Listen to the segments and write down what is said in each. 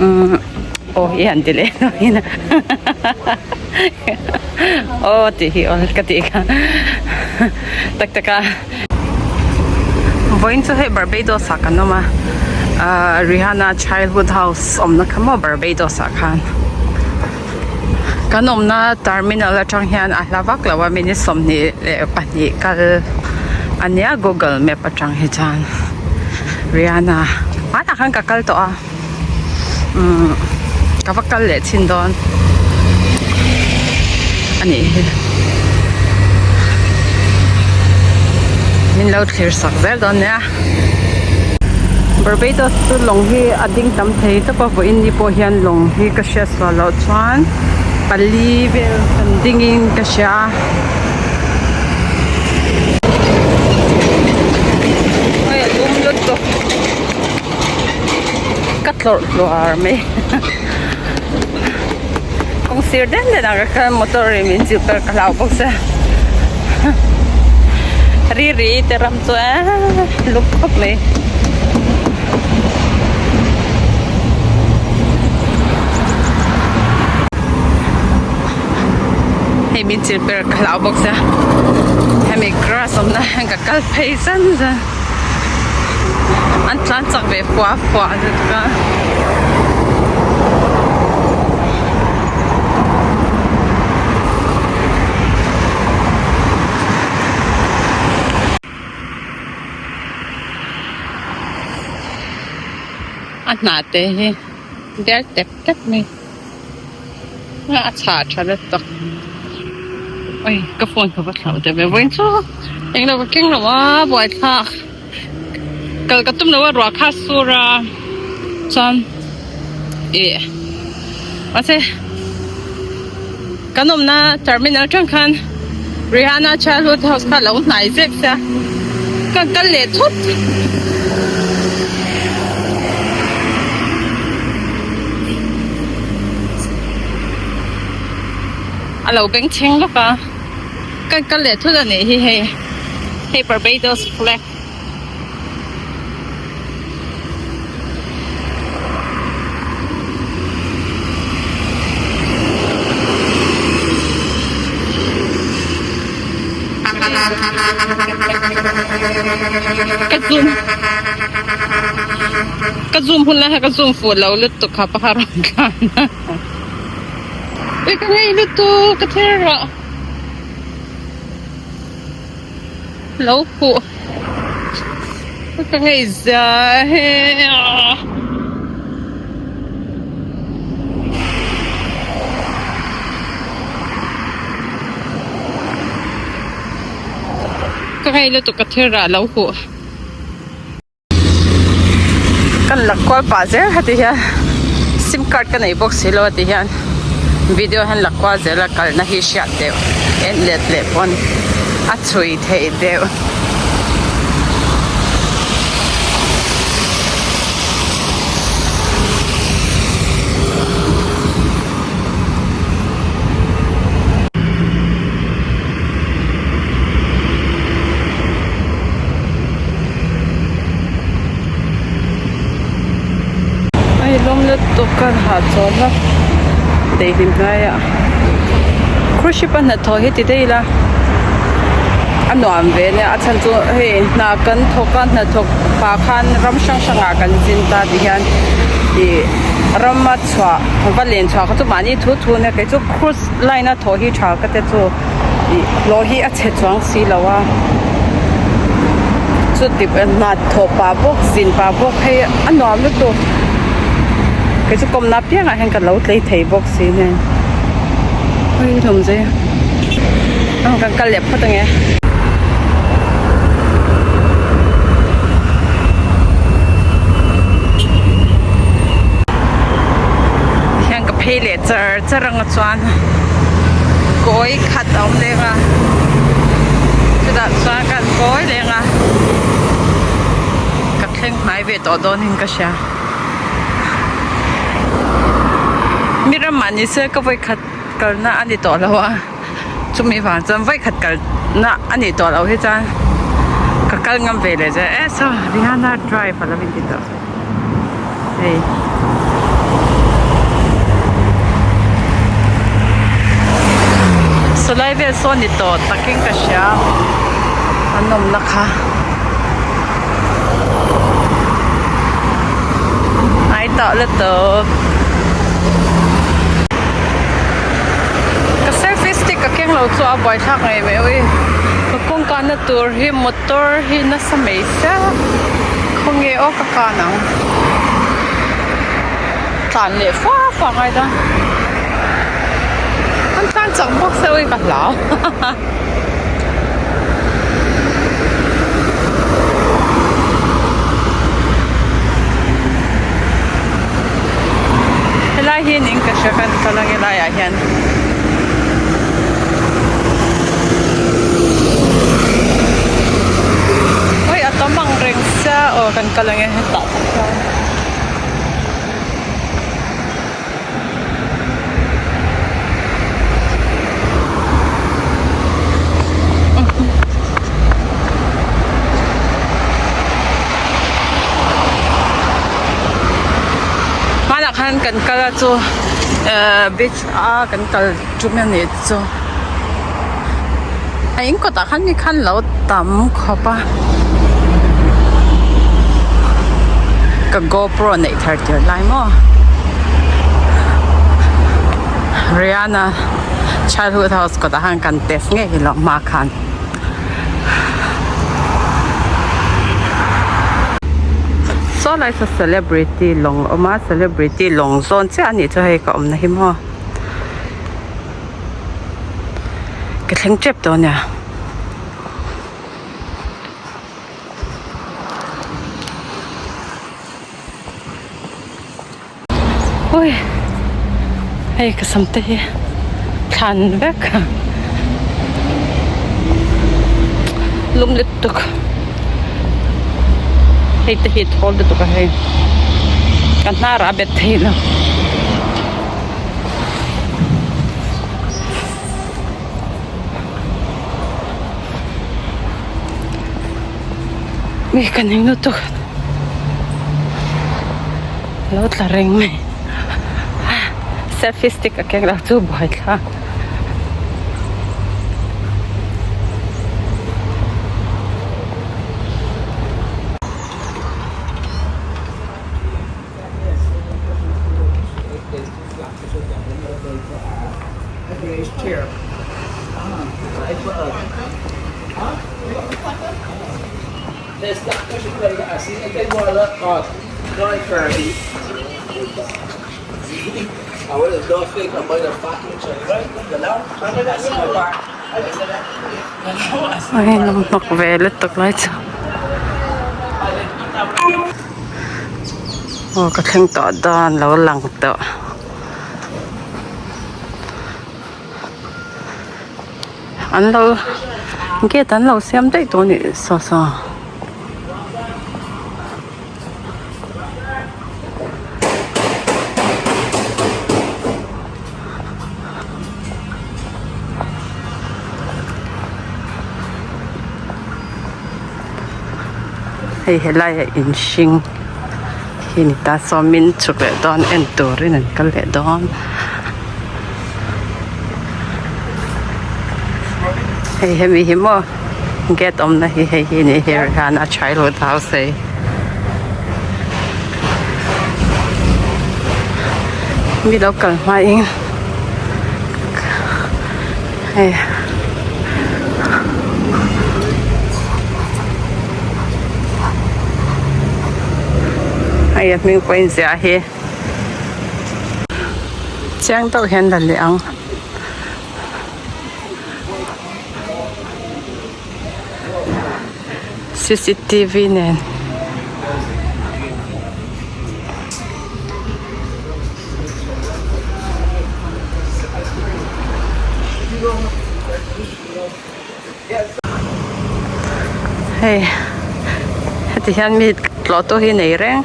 Umm aw hi han ti leh hlawhin a aw tih hi aw ka tih kha tak tak a. Vawiin chu hei Barbados ah kan awm a ahh Rihanna childhood house awmna kha maw Barbados ah khan kan awmna terminal atang hian a hla vak lo a minute 22 kal a nia google map atang hi chuan Rihanna hmanah khan ka kal tawh a. Umm ka va kal leh chhin dawn a nih hi min lo thlir sak zel dawn nia Barbados chu lawng hi a ding tam thei tawp a vawiin ni pawh hian lawng hi ka hriat sual loh chuan pali vel an ding in ka hria a. Ka tlawrh hluar mai kawng sir den den ah ka kal motor in min chilh per ka hlau bawk sia ri ri te ram chu eee luk khawp mai. Hei min chilh per ka hlau bawk sia hemi grass awmna hian ka kal phei zan zan. An tlan chak ve fua fua lutuk a. A hnah te hi bial tep tep mai a chhah tha lutuk ui ka phone ka va thlauh deuh ve vawiin chu englo ka keng lo a buaithlak kal ka tum lo a ruah kha a sur a chuan ih mahse kan awmna terminal atang khan Rihanna childhood house kha a lo hnai zek sia ka kal leh thut. A lo beng chheng lawk a kan kal leh thut a nih hi hei hei Barbados flag. Ka zoom ka zoom hun lai kha ka zoom fuh lo lutuk kha pakhat rawn tlan a ui ka ngei lutuk ka thil rawh. Lo huh ka ngei zia he a. Ka ngei lutuk ka thil rah lo huh. Kan la kual pah zel heti hian sim card ka nei bawk si lo a ti hian video hian la kual zel a kalna hi hriat deuh en let leh pawn a chhui theih deuh. Hei lawm lutuk kan hahchawl a daihlim hnaiah cruise ship a hnathawh hi ti daih ila a nuam ve ania a chhan chu hei hna kan thawk a hnathawk pah khan ram hrang hrangah kan zin ta ti hian ih rama chhuah va len chhuah kha chu mahni thu thu ania kei chu cruise line a thawh hi tha ka ti chu. Ih hlawh hi a chhe chuang si lo a chuti hna thawh pah bawk zin pah bawk hei a nuam lutuk kei chu kawmna apiangah hian ka lo tlei thei bawk si nen ui hlawm zai a kan kal leh phawt ange. Hian ka phei leh char char anga chuan. Kawi khat a awm leng a chutah chuan kan kawi leng a ka thleng hnai ve tawh dawn in ka hria mi ramah ni se ka vawi khat kalna a ni tawh lo a chumi vang chuan vawi khat kalna a nih tawh loh hi chuan ka kal ngam ve leh zel e saw Rihanna drive a lo inti tawh hei. Saw lai vel saw ni tawh takin ka hria an awmna kha. Hnai tawh lutuk. Ka selfie stick ka keng lo chu a buaithlak ngei mai ui. Ka kawngka na tur hi motor hi nasa mai sia khawnge aw ka kan ang. Tlan leh fua fua ngai dawn. An tlan chak bawk se ui ka hlau. Helai hi ning ka hria kan kal ang helai ah hian. Ui a tam ang reng sia aw kan kal ang e hetah tak hian. Hmanah khan kan kal a chu ehh beach a kan kal tum a nih chu a in kawtah khan mi khan lo tam khawp a ka gopro neih thar tir lai maw Rihanna childhood house kawtah khan kan test ngei hi lo hma khan. Saw lai saw celebrity lawng a awm a celebrity lawng zawn chiah a nih chu hei ka awmna hi maw. Ka thleng tep tawh ania. Ui hei ka sam te hi thlan vek lum lutuk hei te hi thawl lutuk a hei ka hnar ah a bet thei lo. Mi ka ning lutuk lo tla reng mai selfie stick a keng lo chu buaithlak. Hei lawm hnawk ve lutuk lai chu aw ka thleng tawh dawn lo lang tawh. An lo gate an lo siam daih tawh a nih saw saw. Hei helai ah in hring hi ni ta sawmin chhuk leh dawn en turin an kal leh dawn hei hemi hi maw gate awmna hi hei hi ni hi Rihanna childhood house hei mi lo kal hmain hei. Hei a hming pawh a inziah hi chiang deuh hian la leh ang. Cctv nen. Hei heti hian mi tlawh tu hi nei reng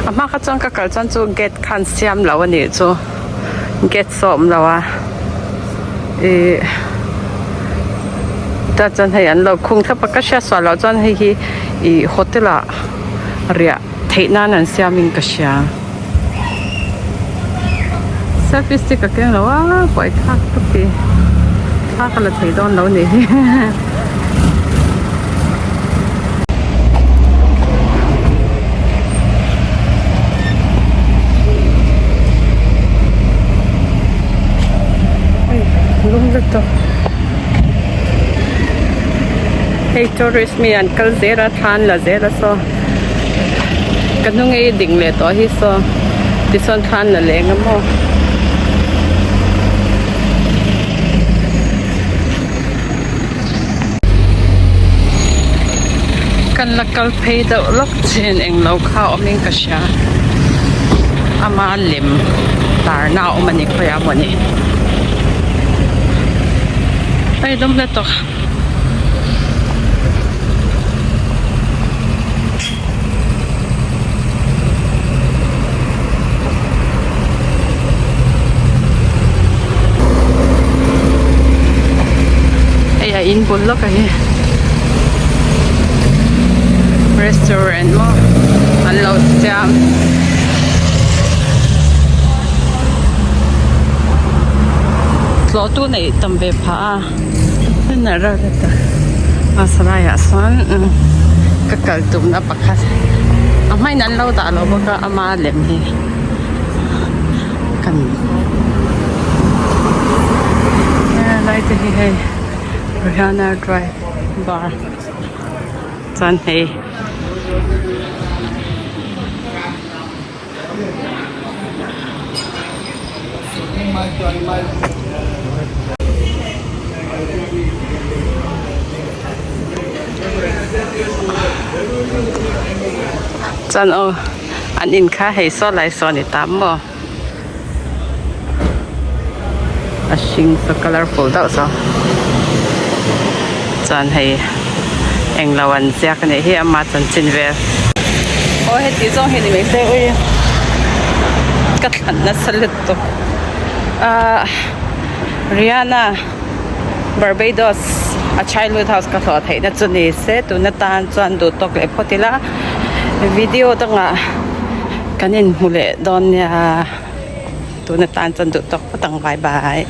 a hma kha chuan ka kal chuan chu gate khan siam lo a nih chu gate saw a awm lo a ihh tah chuan hei an lo khung thlap a ka hriat sual loh chuan hei hi ih hotel ah riah theih nan an siam in ka hria selfie stick a keng lo a buai thlak ka ti. Thla ka la thei dawn lo nih hi. Hei lum lutuk. Hei tourist mi an kal zel a thla an la zel a saw ka hnung ei ding leh tawh hi saw tichuan thla an la leh eng emaw. Kan la kal phei deuh lawk chin englo kha awmin ka hria ama lem tarna a awm a ni khawiah mawni hei dawm hle tawk. Hei a in bul lawk a hi restaurant maw an lo siam. Tlawh tu neih tam ve phah a. A salaiah sawn ka kal tumna pakhat a hmain an lo dah lo bawk a ama lem hi kan helai te hi hei Rihanna drive bar chuan hei. Chuan aw an in kha hei saw lai saw a ni ta maw a hring saw colourful deuh saw chuan hei englo an ziak a nih hi ama chanchin vel. Aw heti zawng hi ni mai se ui ka thlan nasa lutuk ahh Rihanna Barbados a childhood house ka hlawh theih na chu ni se tuna tan chuan duh tawk leh phawt ila video dangah kan inhmu leh dawn nia tuna tan chuan duh tawk phawt ang bye bye.